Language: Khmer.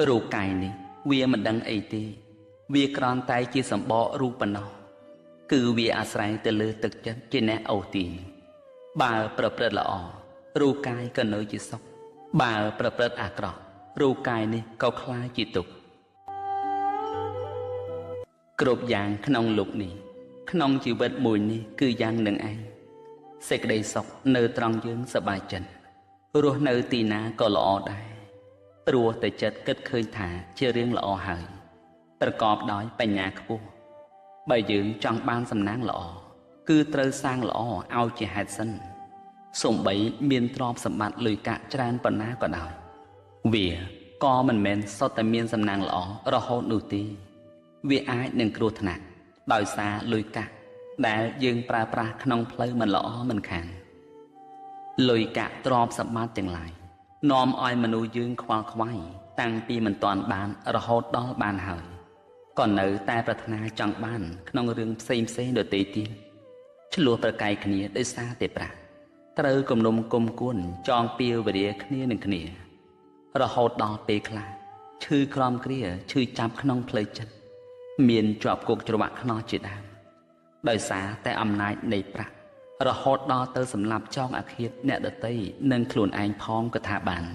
រូបកាយនេះវាមិនដឹងអីទេ វាគ្រាន់តែជាសម្បករូបប៉ុណ្ណោះ គឺវាអាស្រ័យទៅលើទឹកចិត្តជាអ្នកអូសទាញ។ បើប្រព្រឹត្តល្អ រូបកាយក៏នៅជាសុខ បើប្រព្រឹត្តអាក្រក់ រូបកាយនេះក៏ក្លាយជាទុក្ខ។ គ្រប់យ៉ាងក្នុងលោកនេះ ក្នុងជីវិតមួយនេះ គឺយ៉ាងនឹងឯង។ សេចក្តីសុខនៅត្រង់យើងសប្បាយចិត្ត រស់នៅទីណាក៏ល្អដែរ ព្រោះតែចិត្តគិតឃើញថាជារឿងល្អហើយ ប្រកបដោយបញ្ញាខ្ពស់។ បើយើងចង់បានសំណាងល្អ គឺត្រូវសាងល្អឲ្យជាហេតុសិន។ សូម្បីមានទ្រព្យសម្បត្តិលុយកាក់ច្រើនប៉ុណ្ណាក៏ដោយ វាក៏មិនមែនសុទ្ធតែមានសំណាងល្អរហូតនោះទេ វាអាចនឹងគ្រោះថ្នាក់ដោយសារលុយកាក់ដែលយើងប្រើប្រាស់ក្នុងផ្លូវមិនល្អមិនខាន។ លុយកាក់ទ្រព្យសម្បត្តិទាំងឡាយ នាំឲ្យមនុស្សយើងខ្វល់ខ្វាយតាំងពីមិនទាន់បានរហូតដល់បានហើយ ក៏នៅតែប្រាថ្នាចង់បានក្នុងរឿងផ្សេងផ្សេងដទៃទៀត ឆ្លោះប្រកែកគ្នាដោយសារតែប្រាក់ ត្រូវគំនុំគុំគួនចងពៀវរាគ្នានឹងគ្នា រហូតដល់ពេលខ្លះឈឺក្រំគ្រាឈឺចាប់ក្នុងផ្លូវចិត្ត មានជាប់គុកច្រវាក់ខ្នោះជាដើម ដោយសារតែអំណាចនៃប្រាក់ រហូតដល់ទៅសម្លាប់ចងអាឃាតអ្នកដទៃនិងខ្លួនឯងផងក៏ថាបាន។